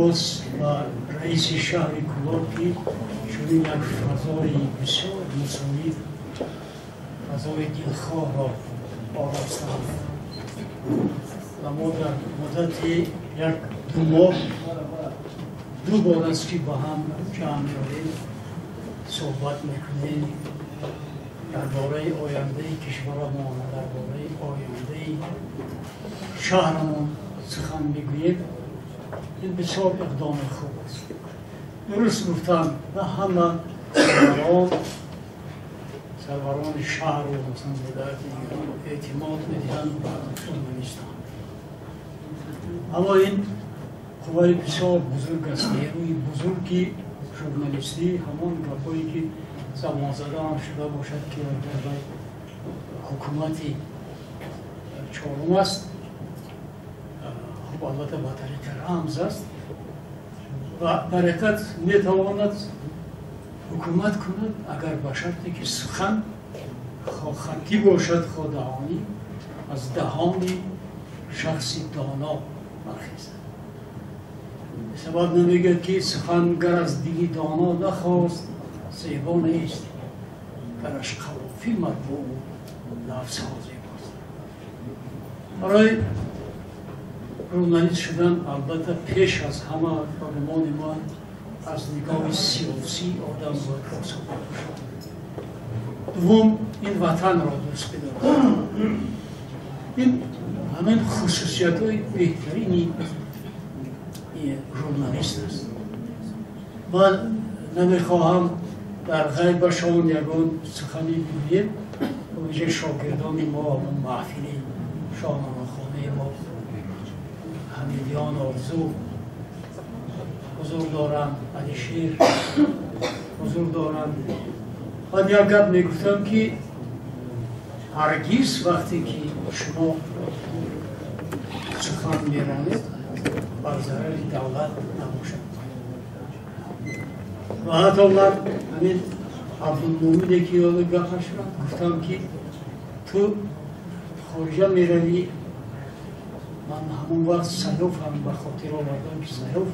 Сипос ба раиси шаҳри Кӯлоб, ки чунин як фазои бисёр мусоид, фазои дилхоҳро оростанд ва мо дар муддати 1-2 моҳ ду бор аст, ки ба ҳам ҷамъ меоем, суҳбат мекунем дар бораи ояндаи кишварамон, дар бораи ояндаи шаҳрамон сухан мегӯем. Ин бисёр иқдоми хуб аст. Дуруст гуфтам, на ҳама сарварони шаҳру масалан вилояти дигарон эътимод медиҳанд ба журналистон, аммо ин қувваи бисёр бузург аст, нерӯи бузурги журналистӣ. Ҳамон гапҳое ки забонзада ҳам шуда бошад, ки агар вай ҳукумати чорум аст, хуб, албатта, ба тариқи рамз аст ва дар ҳақиқат метавонад ҳукумат кунад, агар ба шарте ки сухан хоҳ хаттӣ бошад, хоҳ даҳонӣ, аз даҳони шахси доно бархезад. Сабаб намегӯяд, ки сухан гар аз дили доно нахост, зебо нест, гараш қавофи матбуу лафзҳо зебост. Барои журналист шудан, албатта, пеш аз ҳама, ба гумони ман, аз нигоҳи сиёсӣ одам бояд босавод бошад. Дуввум, ин ватанро дӯст бидорад. Ин ҳамин хусусиятҳои беҳтарини журналист аст. Ман намехоҳам дар ғайбашон ягон сухане бигӯем. Вижа шогирдони мо, ҳамон маҳфили шоҳномахонаи мо, Ҳамидиён Орзу ҳузур доранд, Алишер ҳузур доранд. Ман як гап мегуфтам, ки ҳаргиз вақте ки шумо сухан меронед, бар зарари давлат набошад. Ва ҳатто ман ҳамин Абдулмумине, ки ёди гапаш рафт, гуфтам, ки ту хориҷа меравӣ. Ман ҳамон вақт Саёф ҳам ба хотир овардам, ки Саёф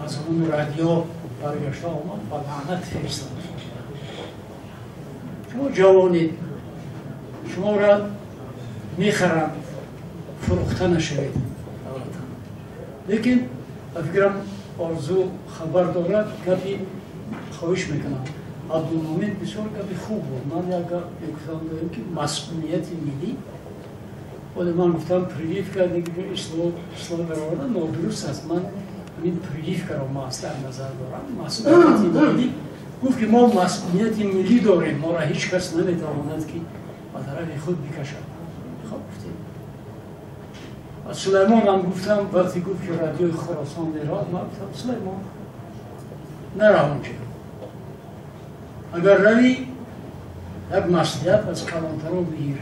аз ҳамон радио баргашта омад, ба лаънат фиристод. Шумо ҷавонед, шуморо мехаранд, фурӯхта нашавед. Лекин ба фикрам, Орзу хабар дорад. Гапи хоҳиш мекунам, Абдулмумин бисёр гапи хуб буд. Ман як гап мегуфтам доим, ки масъулияти миллӣ. Оли ман гуфтам прививка, ислоҳ дароварда нодуруст аст. Ман ҳамин прививкаро маҳз дар назар дорам, масъулияти миллӣ. Гуфт, ки мо масъулияти миллӣ дорем, моро ҳеҷ кас наметавонад, ки ба тарафи худ бикашад. Хоб, гуфтем. Сулаймон ҳам гуфтам, вақте гуфт, ки радиои Хуросон меравад, ман гуфтам: «Сулаймон, нара онҷо. Агар равӣ, як маслиҳат аз калонтарон бигир»,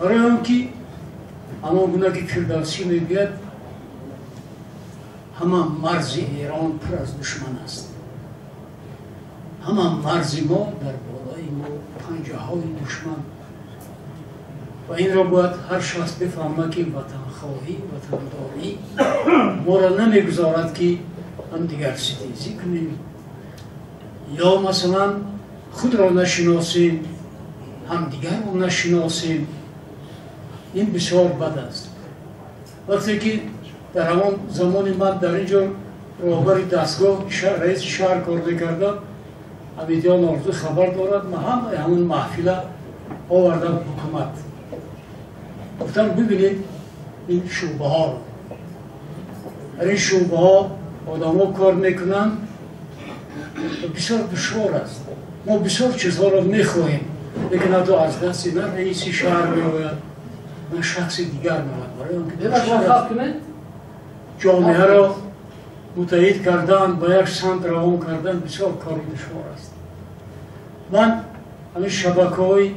барои он ки ҳамон гуна ки Фирдавсӣ мегӯяд: «Ҳама марзи Эрон пур аз душман аст, ҳама марзи мо, дар болои мо панҷаҳои душман». Ва инро бояд ҳар шахс бифаҳмад, ки ватанхоҳӣ, ватандорӣ моро намегузорад, ки ҳамдигар ситезӣ кунем ё масалан худро нашиносем, ҳамдигарро нашиносем. Ин бисёр бад аст. Вақте ки дар ҳамон замони ман дар ин ҷо роҳбари дастгоҳ, раиси шаҳр кор мекардам, Ҳамидиён Орзу хабар дорад, ман ҳамаи ҳамон маҳфила овардам ҳукумат, гуфтам: «Бибинед ин шӯъбаҳоро, дар ин шӯъбаҳо одамо кор мекунанд, бисёр душвор аст. Мо бисёр чизҳоро мехоҳем, лекин ҳатто аз дасти на раиси шаҳр меояд, на шахси дигар меояд, барои он ки ҷомеаро муттаҳид кардан, ба як самт равон кардан бисёр кори душвор аст». Ман ҳамин шабакаҳои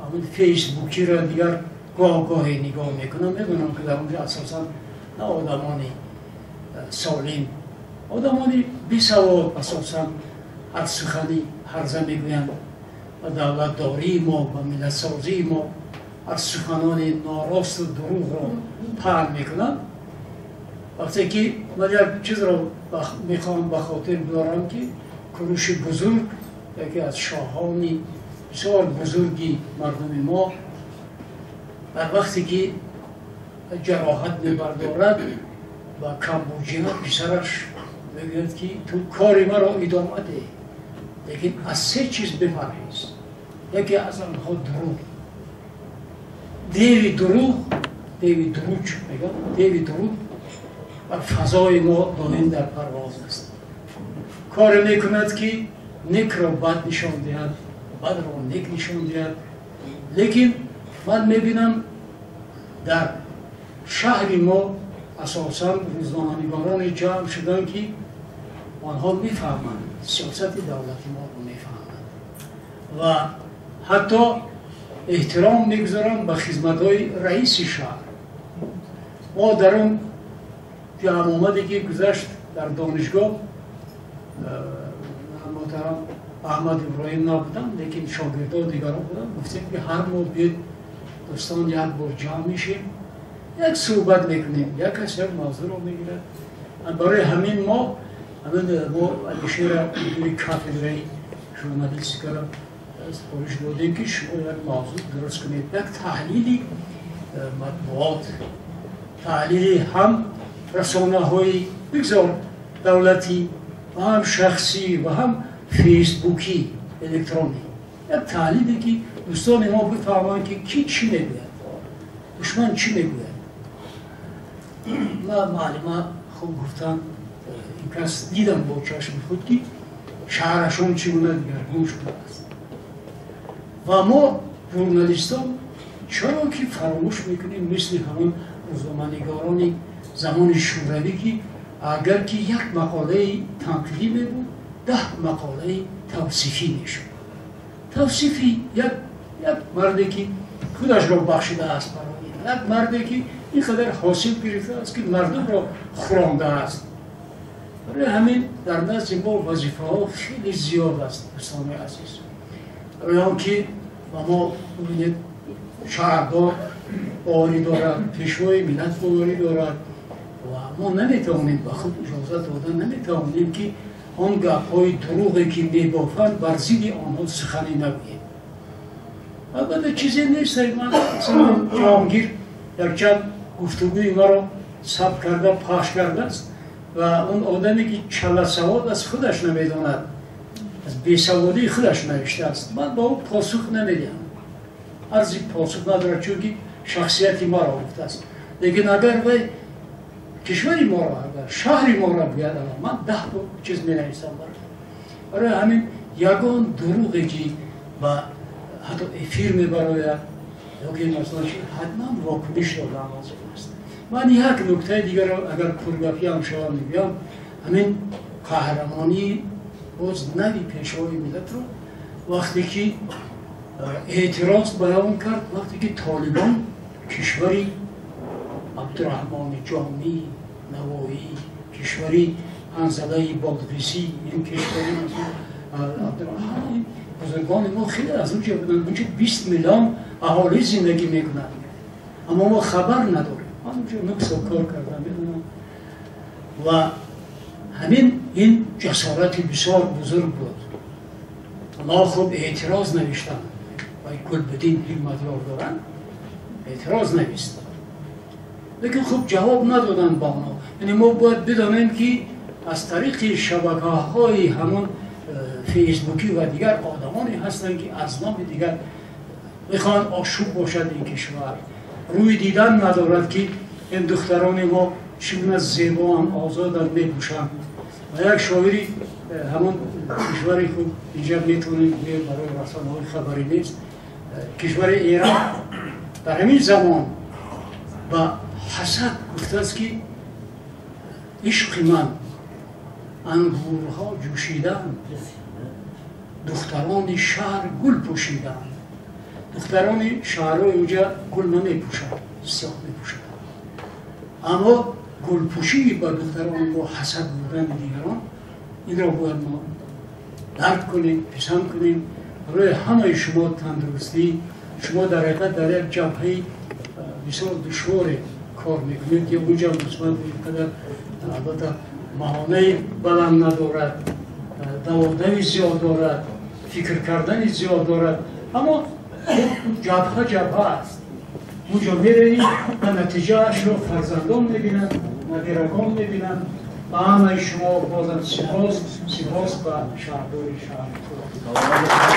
ҳамин фейсбукиро дигар гоҳ-гоҳе нигоҳ мекунам. Медонам, ки дар онҷо асосан на одамони солим, одамони бисавод асосан ҳар сухани ҳарза мегӯянд, ба давлатдории мо, ба миллатсозии мо ҳар суханони норосту дурӯғро паҳн мекунанд. Вақте ки ман як чизро мехоҳам ба хотир биёрам, ки Куруши бузург, яке аз шоҳони бисёр бузурги мардуми мо, дар вақте ки ҷароҳат мебардорад ба Камбуҷия, писараш мегӯяд, ки ту кори маро идома деҳ, лекин аз се чиз бипарҳез. Яке аз онҳо дурӯғ. Деви дурӯғ, деви дуруҷ мегӯяд, деви дурӯғ бар фазои мо доим дар парвоз аст. Коре мекунад, ки некро бад нишон диҳад, бадро нек нишон диҳад. Лекин ман мебинам, дар шаҳри мо асосан рӯзноманигороне ҷамъ шуданд, ки онҳо мефаҳманд, сиёсати давлати моро мефаҳманд ва ҳатто эҳтиром мегузоранд ба хизматҳои раиси шаҳр. Мо дар он ҷамъомаде, ки гузашт дар донишгоҳ, муҳтарам Аҳмад Иброҳим набуданд, лекин шогирдо дигарон буданд, гуфтем, ки ҳар моҳ биёд, дӯстон, як бор ҷамъ мешем, як суҳбат мекунем, як кас як мавзӯъро мегирад. Барои ҳамин мо ҳамин мо Алишера, мудири кафедраи журналистикаро супориш додем, ки шумо як мавзӯъ дуруст кунед, як таҳлили матбуот, таҳлили ҳам расонаҳои бигзор давлатӣ ва ҳам шахсӣ ва ҳам фейсбукӣ, электронӣ, як таҳлиле, ки дӯстони мо бифаҳманд, ки кӣ чӣ мегӯяд, душман чӣ мегӯяд. Ма муаллима хуб гуфтанд, ин кас дидам бо чашми худ, ки шаҳрашон чӣ гуна дигаргун шудааст. Ва мо журналистон чаро ки фаромӯш мекунем, мисли ҳамон рӯзноманигорони замони Шӯравӣ, ки агар ки як мақолаи танқидӣ мебуд, 10 мақолаи тавсифӣ мешуд. Тавсифи як марде, ки худашро бахшидааст барои ин, як марде, ки ин қадар ҳосил гирифтааст, ки мардумро хӯрондааст. Барои ҳамин дар назди мо вазифаҳо хеле зиёд аст, дӯстони азиз. Барои он ки ба мо, бибинед, шаҳрдор боварӣ дорад, пешвои миллат боварӣ дорад ва мо наметавонем ба худ иҷоза дода наметавонем, ки он гапҳои дурӯғе, ки мебофанд, бар зидди онҳо сухане нагӯем. Албатта, чизе нест. Ман Ҷаҳонгир якчанд гуфтугӯи маро сабт карда пахш кардааст ва он одаме, ки чаласавод аст, худаш намедонад, аз бесаводии худаш навиштааст. Ман ба ӯ посух намедиҳам, арзи посух надорад, чунки шахсияти маро гуфтааст. Лекин агар вай кишвари моро, агар шаҳри моро гӯяд, ман 10 чиз менависам. Барои ҳамин ягон дурӯғе, ки ба ҳатто эфир мебарояд ё ки масалан чи, ҳатман вокуниш додан лозим аст. Ман як нуктаи дигарро, агар пургапиам шавам, мегӯям. Ҳамин қаҳрамонии боз нави пешвои миллатро, вақте ки эътироз баён кард, вақте ки Толибон, кишвари Абдураҳмони Ҷомӣ, Навоӣ, кишвари Ҳанзалаи Бодғисӣ, ин кишвари Абдураҳмон, бузургони мо хеле аз онҷо буданд. Онҷо 20 миллион аҳолӣ зиндагӣ мекунанд, аммо мо хабар надорем. Ман онҷо 9 сол кор кардам, медонам. Ва ҳамин ин ҷасорати бисёр бузург буд. Онҳо хуб эътироз навиштанд ва Гулбуддин Ҳикматёр доранд, эътироз навист, лекин хуб ҷавоб надоданд ба онҳо. Яъне мо бояд бидонем, ки аз тариқи шабакаҳои ҳамон фейсбукӣ ва дигар одамоне ҳастанд, ки аз номи дигар мехоҳанд ошӯб бошад ин кишвар. Рӯи дидан надорад, ки ин духтарони мо чӣ гуна зебоанд, озоданд, мепӯшанд. Ва як шоири ҳамон кишвари хуб инҷа метавонем гӯем, барои расонаҳои хабарӣ нест, кишвари Эрон, дар ҳамин замон ба ҳасад гуфтааст, ки ишқи ман, ангурҳо ҷӯшиданд, духтарони шаҳр гул пӯшиданд. Духтарони шаҳрҳои онҷа гул намепӯшанд, сиёҳ мепӯшанд, аммо гулпӯшии ба духтарони мо ҳасад будани дигарон, инро бояд мо дарк кунем, писанд кунем. Барои ҳамаи шумо тандурустӣ. Шумо дар ҳақиқат дар як ҷабҳаи бисёр душворе. Кор мекунем, ки унҷа масалан инқадар албатта маҳонаи баланд надорад, даводави зиёд дорад, фикр кардани зиёд дорад, аммо ҷабҳа ҷабҳа аст. Унҷо меравӣ ва натиҷаашро фарзандон мебинанд, набирагон мебинанд. Ба ҳамаи шумо бозам сипос, сипос ба шаҳрдори шаҳри.